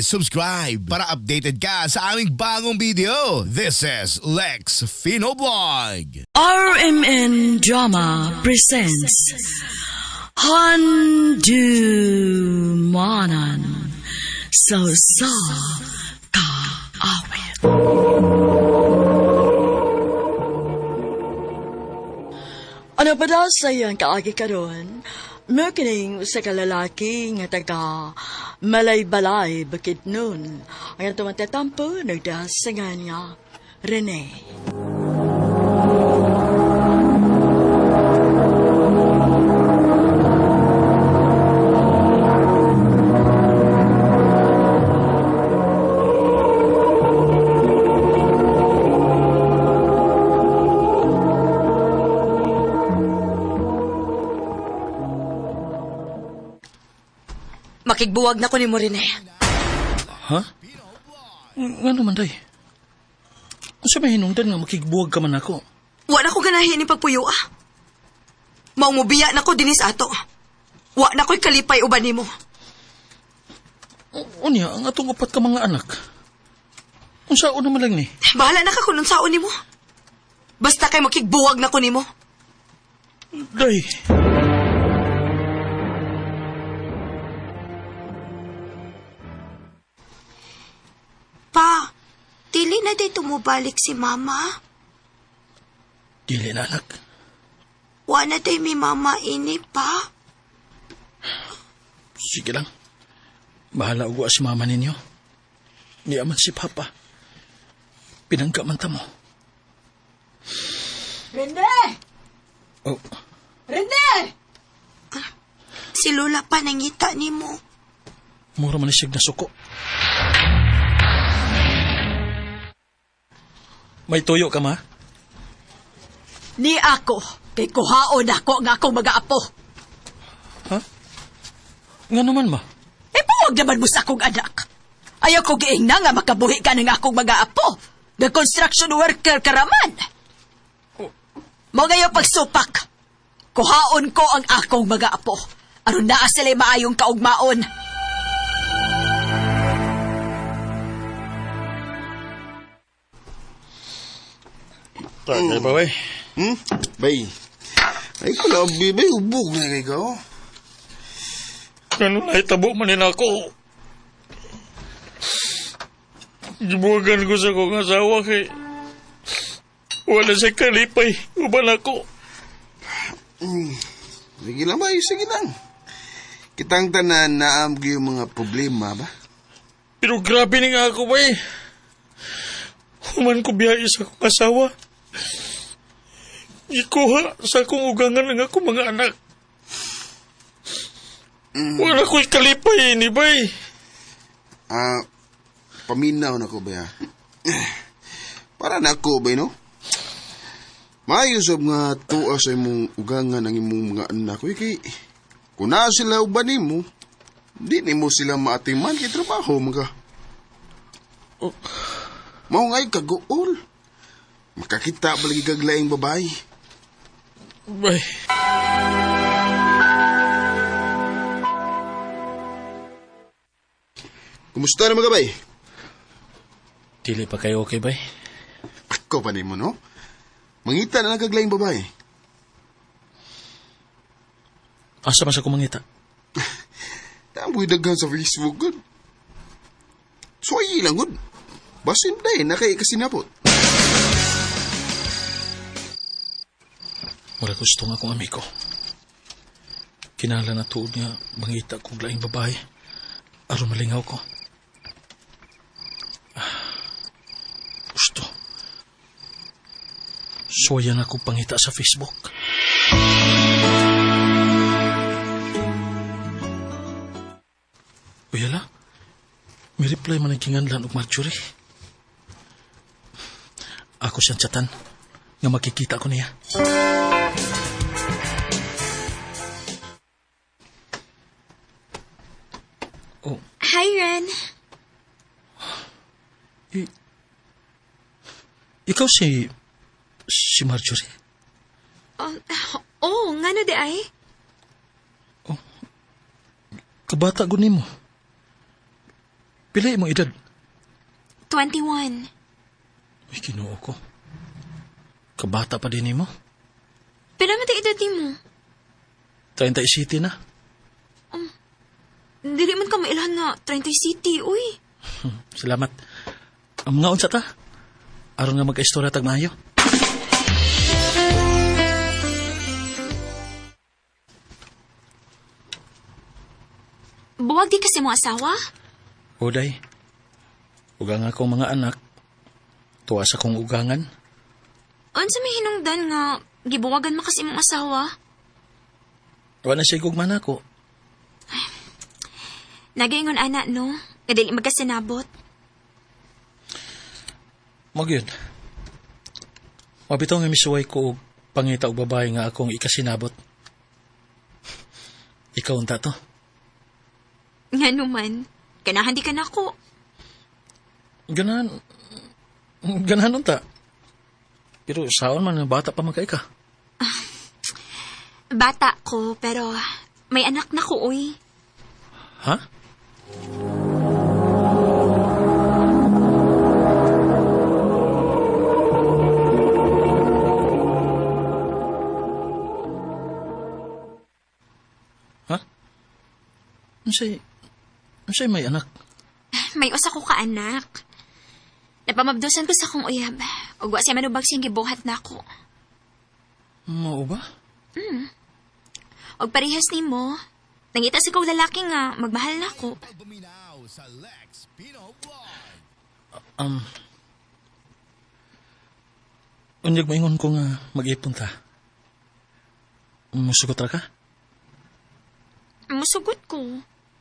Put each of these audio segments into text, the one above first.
subscribe para updated ka sa aming bagong video. This is Lex Fino Vlog. RMN Drama presents Handumanan So Sa Kaawit. Ano pa daw sa iyang kaagi karon? Merkining sa kalalaki nga taga Malaybalay, Bukidnon. Ang atong tatampo nagdasangan nga Rene. Makigbuwag na ko ni Morine. Ha? Nga naman, day? Kung sa may hinungdan nga makigbuwag ka man ako. Wa na ko ganahin ni pagpuyo ah. Maumubiya na ko dinis ato. Wa na ko'y kalipay uban nimo. Unya, ang atong upat ka mga anak. Kung saan naman lang ni? Bahala na ka kung unsaon nimo. Basta kay makigbuwag na ko nimo. Day. Pa, dili na day tumubalik si mama. Dili na, anak. Wa na day mi mama ini pa. Sige lang. Bahala ugwa si mama ninyo. Niya man si papa. Pinangka man ta mo. Rene! Oh, Rene! Si Lola pa nangita nimo. mura man ni siyag nasuko. May tuyo ka, ma? Ni ako, kay kuhaon ako nga akong mag-aapo. Ha? Nga naman, ma? E buwag naman mo sa akong anak. Ayaw ko giingna nga makabuhi ka ng akong mag-aapo. The construction worker karaman. Mo ngayon pagsupak. Kuhaon ko ang akong mag-aapo. Aron naa sila maayong kaugmaon. Tagay ba, wey? Hmm? Bay. Ay, kalabi, bay. Ubog na kay ka, oh. Ano na itabo man nila ako? Gibuwagan ko sa kong asawa kay wala siya kalipay. Uban ako. Sige lang, bay. Sige lang. Kitang tanan naam yung mga problema ba? Pero grabe ni nga ako, bay. Human ko biyahe sa akong asawa. Gikuha sa akong ugangan ang akong mga anak. Wala ko'y kalipay ni bay. Ah, paminaw na ko ba, ha? Para na ako, bay, no? Maayo sab nga tuwa sa imong ugangan ang imong mga anak. Uy, kay, kung naa sila uban nimo, di nimo sila maatiman kay trabaho mga. Oh. Mao ngay kaguol. Makakita palagi kag laing babae. Bay. Kumusta na mga bay? Dili pa kayo okay, bay? Ako pa nimo, no? Mangita na lang kag laing babae. Asa man sa kumangita? Tamboy daghan sa Facebook, gud. Suwayi lang, gud. Basin day, nakay kasinapot. Wala gusto nga akong amigo. Kinala na tuod nga mangita kong laing babae. Aron malingaw ko. Ah, gusto. Suwayan ako pangita sa Facebook. Uyala, may reply man ang kinganlan og Marjorie. Ako siyang chatan nga makikita ko niya. Oh, Hi, Ren. Ikaw si... si Marjorie. Oh, oh ngano di ay? Kabata ko nimo. Pila imong edad? 21. Ay, Ginoo ko. Kabata pa din nimo. Pila man ta edad nimo? 37 na. Dili man ka mailhan nga 30 city, uy. Salamat. Ang mga unsa ta? Aron nga magka-istorya tag maayo. Buwag di kasi mo asawa? Uday, ugang akong mga anak, tuwa sa kong ugangan. Unsa may hinungdan nga gibuwagan mo kasi imong asawa? Wala na siya gugma nako. Nagaingon ana no, nga dili magkasinabot. Magyun. Mabitaw nga misuway ko og pangita og babae nga akong ikasinabot. Ikaw unta to. Nga numan, ganahan di ka nako. Ganahan, ganahan unta. Pero saon man nga bata pa man kay ka. Bata ko, pero may anak na ko, uy. Ha? Ha? Unsay may anak? May usa ko ka anak. Napamabdusan ko sa akong uyab. Ug wa siya manubag siyang gibuhat nako. Mao ba? Og parehas nimo, nangita sa kong lalaki nga magmahal nako. Unyag maingon ko nga mag-ipon ta. Musugot ra ka? Musugot ko.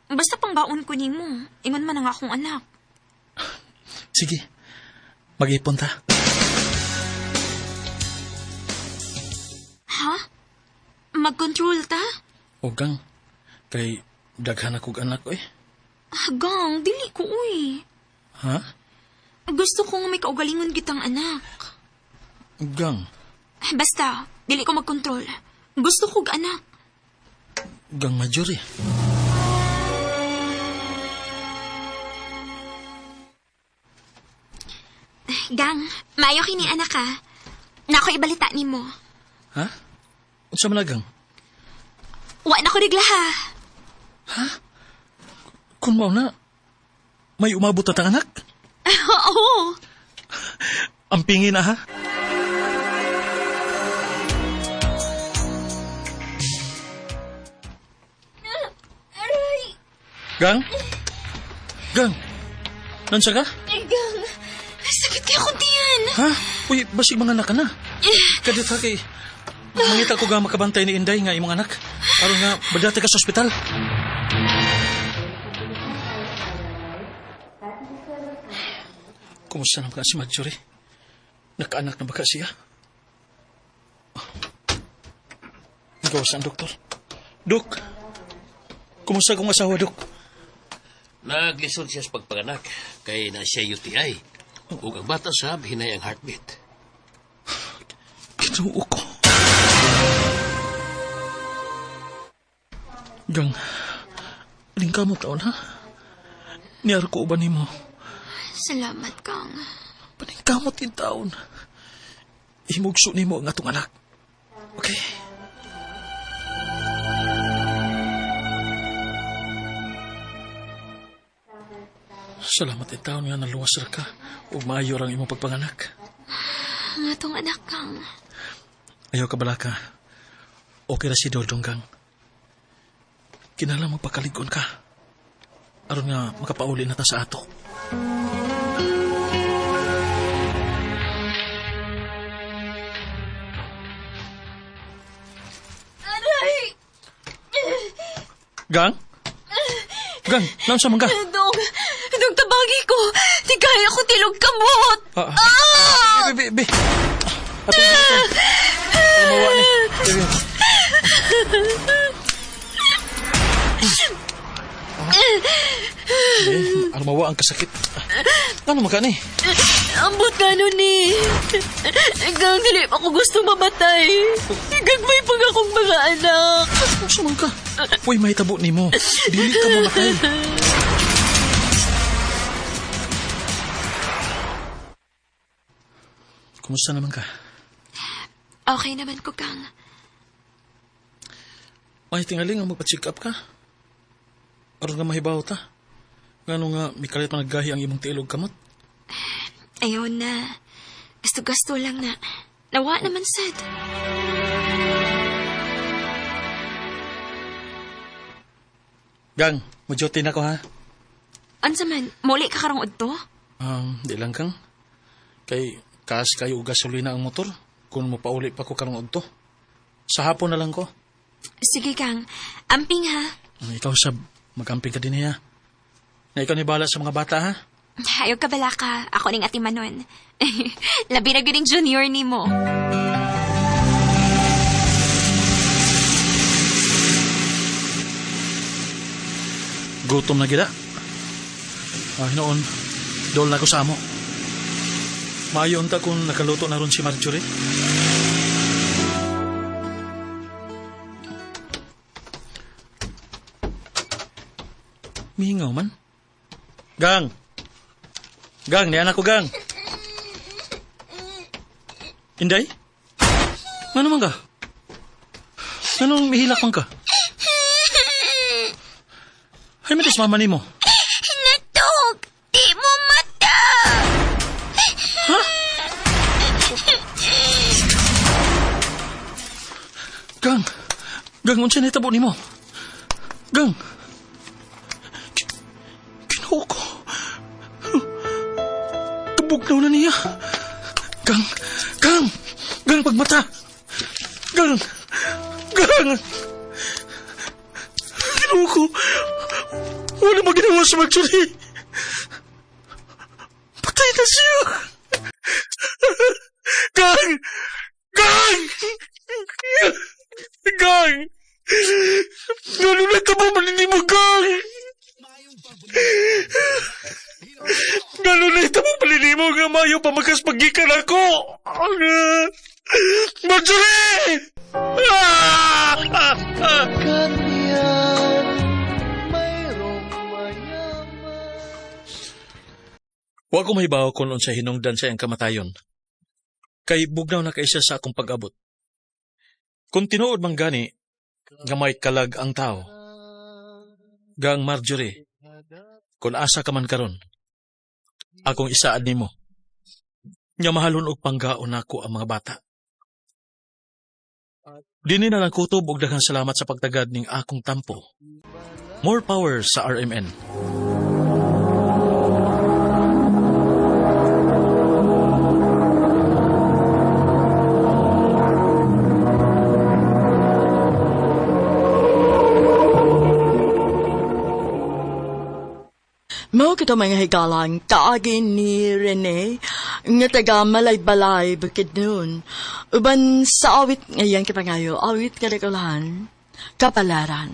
Basta pangbaon ko nimo. Ingon man ang akong anak. Sige, mag-ipon ta. Ha? Mag-control ta? Ogang, kay daghan akong anak oy. Gang, dili ko uy. Ha? Gusto ko nga may kaugalingon kitang anak. Gang, Basta, dili ko mag-control. Gusto kog anak. gang major eh. Gang, maayo kini anak ha. Nako ibalita nimo. Ha? Unsa man na, gang? Wa na ko regla ha. Ha? Kung mao na, may umabot na tang anak? Oo. Ang pingi na ha? Aray! Gang? Gang? Nansa ka? Gang, sakit kaya akong tiyan. Ha? Uy, basig mga anak ka na. Kadit ha kay... Mangita ko nga makabantay ni Inday nga imong anak. Aron nga, badate ka sa ospital. Kumusta naman ka si Marjorie? Nakaanak na ba ka siya? Ikaw saan, doktor? Dok! Kumusta kong asawa, Dok? Naglisod siya sa pagpanganak kay na siya UTI. Ug ang bata sab hinay ang heartbeat. Kinuo ko. Gang, lingka mo taon, ha? Niyar ko uban nimo. Salamat, Gang. Paningkamot in taon. Himugso nimo ang atong anak. Okay? Salamat in taon nga naluwas ra ka ug maayo rang imong pagpanganak. Ang atong anak, Gang. Ayaw ka bala ka. Okay ra si Dodong, Gang. Kinahanglan magpakaligon ka. Aron nga makapauli na ta sa ato. Aray! Gang? Gang, naunsa man ka? Dong, dong tabagi ko. Di kaya ko tilog kamot. Be, be, be. Ato, ato. Mawa ni. Be, be. Be, mawa ang kasakit. Ano man ka ni? Ambot nga nun ni. Gang, dili pa ako gusto mamatay. Gagmay pag akong mga anak. Unsa man ka? Uy, may tabo nimo. Dili ka mamatay. Kumusta naman ka? Okay naman ko, Kang. May tingali nga magpa-check up ka. Aron nga mahibaw ta. Ngano nga mikalit man naggahi ang imong tiil og kamot. Ayaw na. Gasto-gasto lang na. Nawa naman sad. Gang, mo-duty na ko ha. Unsa man, muli ka karong udto? Di lang kang. Kay kaas kayo og gasolina ang motor. Kung mopauli pa ko karong udto. Sa hapon na lang ko. Sige, Kang. Amping ha. Ikaw sab, magamping ka din niya. Na ikaw ni bala sa mga bata ha. Ayaw ka bala ka. Ako ning atimanon. Labi na gyud junior nimo. Gutom na gila. Ah, hinoon, dol na ko sa amo. Maayo unta kung nakaluto na ron si Marjorie. Mihingaw man. Gang! Gang, niyan ako, gang! Inday? Ngano man ka? Nganong mihilak man ka? Ay, matis mama nimo. Natog! Di mo mata! Ha? Gang! Gang, unsa nahitabo nimo? Gang! Ginoo ko. Kabugnaw na niya. Gang! Gang! Gang, pagmata! Gang! Gang! Ginoo ko. Wala mo ginawa sa Marjorie. Patay na siya. Gang! Gang! Gang! Ano na ito ba manini mo, Gang? Gano'n na ito mo manini mo nga mayo pa makaspagikan ako. Marjorie! Wa ko mahibaw kung unsa hinungdan sa iyang kamatayon. Kay bugnaw na kaisa sa akong pag-abot. Kung tinuod man gani, nga may kalag ang tao. Gang Marjorie, kung asa ka man karon, akong isaad nimo. Nga mahalon og panggaon nako ang mga bata. Dini na lang kutob og daghang salamat sa pagtagad ning akong tampo. More power sa RMN. Mao kito mga higalang kaagi ni Rene nga taga Malaybalay, Bukidnon. Uban sa awit ngayon kipangayo, awit nga nagulahan, kapalaran.